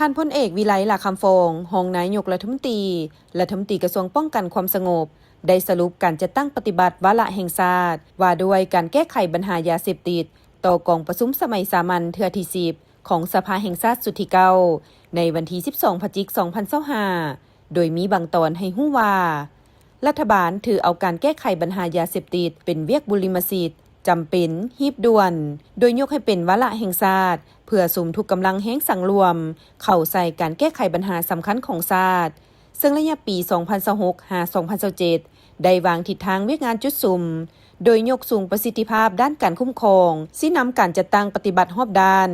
ທ່ານພົນເອກ ວິໄລ ຫຼ້າຄຳຟອງ ຮອງນາຍົກລັດຖະມົນຕີ, ລັດຖະມົນຕີກະຊວງປ້ອງກັນຄວາມສະຫງົບ ໄດ້ສະຫຼຸບການຈັດຕັ້ງປະຕິບັດວາລະແຫ່ງຊາດ ວ່າດ້ວຍການແກ້ໄຂບັນຫາຢາເສບຕິດ ຕໍ່ກອງປະຊຸມສະໄໝສາມັນເທື່ອທີສິບ ຂອງສະພາແຫ່ງຊາດຊຸດທີເກົ້າ ໃນວັນທີສິບສອງ ພະຈິກ ສອງພັນຊາວຫ້າ ໂດຍມີບາງຕອນໃຫ້ຮູ້ວ່າ ລັດຖະບານຖືເອົາການແກ້ໄຂບັນຫາຢາເສບຕິດເປັນວຽກບຸລິມະສິດ ຈຳເປັນ, ຮີບດ່ວນ, ໂດຍຍົກໃຫ້ເປັນວາລະແຫ່ງຊາດ ເພື່ອສຸມທຸກກຳລັງແຮງສັງລວມ ເຂົ້າໃສ່ການແກ້ໄຂບັນຫາສຳຄັນຂອງຊາດ, ເຊິ່ງໄລຍະປີ ສອງພັນຊາວຫົກ ຫາ ສອງພັນຊາວເຈັດ ໄດ້ວາງທິດທາງວຽກງານຈຸດສຸມ ໂດຍຍົກສູງປະສິດທິພາບດ້ານການຄຸ້ມຄອງ, ຊີ້ນຳການຈັດຕັ້ງປະຕິບັດຮອບດ້ານ.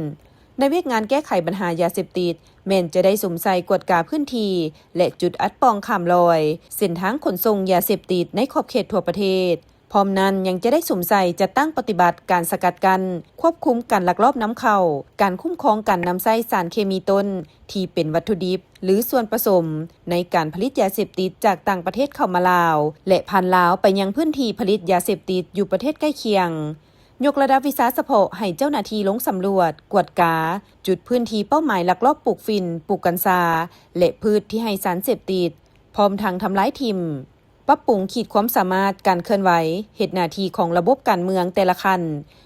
ໃນວຽກງານແກ້ໄຂບັນຫາຢາເສບຕິດ ແມ່ນຈະໄດ້ສຸມໃສ່ກວດກາພື້ນທີ່ ແລະ ຈຸດອັດປອງຂ້າມລອຍ, ເສັ້ນທາງຂົນສົ່ງຢາເສບຕິດໃນຂອບເຂດທົ່ວປະເທດ. ພ້ອມນັ້ນຍັງຈະໄດ້ສຸມໃສ່ຈັດຕັ້ງປະຕິບັດການສະກັດກັ້ນ, ຄວບຄຸມການລັກລອບນຳເຂົ້າ, ການຄຸ້ມຄອງການນຳໃຊ້ສານເຄມີຕົ້ນທີ່ເປັນວັດຖຸດິບ ຫຼື ສ່ວນປະສົມໃນການຜະລິດຢາເສບຕິດຈາກຕ່າງປະເທດເຂົ້າມາລາວ ແລະ ຜ່ານລາວໄປຍັງພື້ນທີ່ຜະລິດຢາເສບຕິດຢູ່ປະເທດໃກ້ຄຽງ. ຍົກລະດັບວິຊາສະເພາະໃຫ້ເຈົ້າໜ້າທີ່ລົງສຳຫຼວດ, ກວດກາ ຈຸດພື້ນທີ່ເປົ້າໝາຍລັກລອບປູກຝິ່ນ, ປູກກັນຊາ ແລະ ພືດທີ່ໃຫ້ສານເສບຕິດ, ພ້ອມທັງທຳລາຍຖິ້ມ. ປັບປຸງຂີດຄວາມສາມາດການເຄື່ອນໄຫວເຮັດໜ້າທີ່ຂອງລະບົບການເມືອງແຕ່ລະຂັ້ນ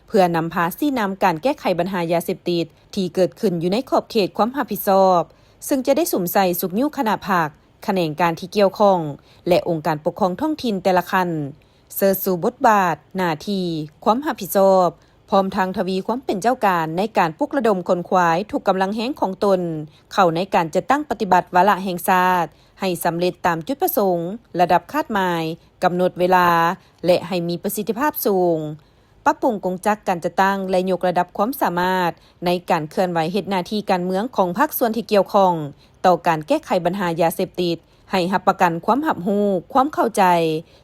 ເພື່ອນຳພາຊີ້ນຳການແກ້ໄຂບັນຫາຢາເສບຕິດທີ່ເກີດຂຶ້ນຢູ່ໃນຂອບເຂດຄວາມຮັບຜິດຊອບ, ເຊິ່ງຈະໄດ້ສຸມໃສ່ຊຸກຍູ້ຄະນະພັກ, ຂະແໜງການທີ່ກ່ຽວຂ້ອງ ແລະ ອົງການປົກຄອງທ້ອງຖິ່ນແຕ່ລະຂັ້ນ ເຊີດຊູບົດບາດ, ໜ້າທີ່, ຄວາມຮັບຜິດຊອບ, ພ້ອມທັງທະວີຄວາມເປັນເຈົ້າການໃນການປຸກລະດົມຂົນຂວາຍທຸກກຳລັງແຮງຂອງຕົນ ເຂົ້າໃນການຈັດຕັ້ງປະຕິບັດວາລະແຫ່ງຊາດ ໃຫ້ສຳເລັດຕາມຈຸດປະສົງ, ລະດັບຄາດໝາຍ, ກຳນົດເວລາ ແລະ ໃຫ້ມີປະສິດທິພາບສູງ. ປັບປຸງກົງຈັກການຈັດຕັ້ງ ແລະ ຍົກລະດັບຄວາມສາມາດໃນການເຄື່ອນໄຫວເຮັດໜ້າທີ່ການເມືອງຂອງພາກສ່ວນທີ່ກ່ຽວຂ້ອງຕໍ່ການແກ້ໄຂບັນຫາຢາເສບຕິດ ໃຫ້ຮັບປະກັນຄວາມຮັບຮູ້, ຄວາມເຂົ້າໃຈ,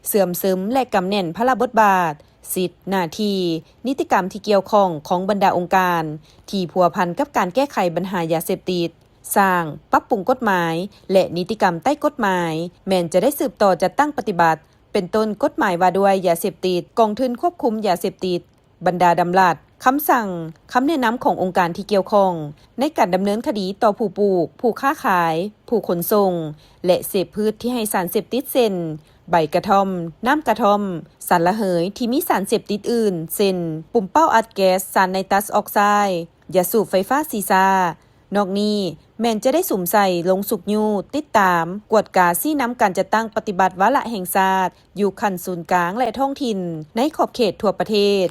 ເຊື່ອມຊຶມ ແລະ ກຳແໜ້ນພາລະບົດບາດ, ສິດ, ໜ້າທີ່, ນິຕິກຳທີ່ກ່ຽວຂ້ອງຂອງບັນດາອົງການທີ່ພົວພັນກັບການແກ້ໄຂບັນຫາຢາເສບຕິດ, ສ້າງ, ປັບປຸງກົດໝາຍ ແລະ ນິຕິກຳໃຕ້ກົດໝາຍ, ແມ່ນຈະໄດ້ສືບຕໍ່ຈັດຕັ້ງປະຕິບັດ ເປັນຕົ້ນກົດໝາຍວ່າດ້ວຍຢາເສບຕິດ, ກອງທຶນຄວບຄຸມຢາເສບຕິດ, ບັນດາດຳລັດ, ຄຳສັ່ງ, ຄຳແນະນຳຂອງອົງການທີ່ກ່ຽວຂ້ອງ ໃນການດຳເນີນຄະດີຕໍ່ຜູ້ປູກ, ຜູ້ຄ້າຂາຍ, ຜູ້ຂົນສົ່ງ ແລະ ເສບພືດທີ່ໃຫ້ສານເສບຕິດ ເຊັ່ນ ໃບກະທ່ອມ, ນ້ຳກະທ່ອມ, ສານລະເຫີຍທີ່ມີສານເສບຕິດອື່ນ ເຊັ່ນ ປຸ້ມເປົ້າອັດແກັສ, ສານໄນຕັສອອກໄຊ, ຢາສູບໄຟຟ້າຊີຊາ. ນອກນີ້ ແມ່ນຈະໄດ້ສຸມໃສ່ລົງຊຸກຍູ້, ຕິດຕາມ, ກວດກາ, ຊີ້ນຳການຈັດຕັ້ງປະຕິບັດວາລະແຫ່ງຊາດ ຢູ່ຂັ້ນສູນກາງ ແລະ ທ້ອງຖິ່ນ ໃນຂອບເຂດທົ່ວປະເທດ.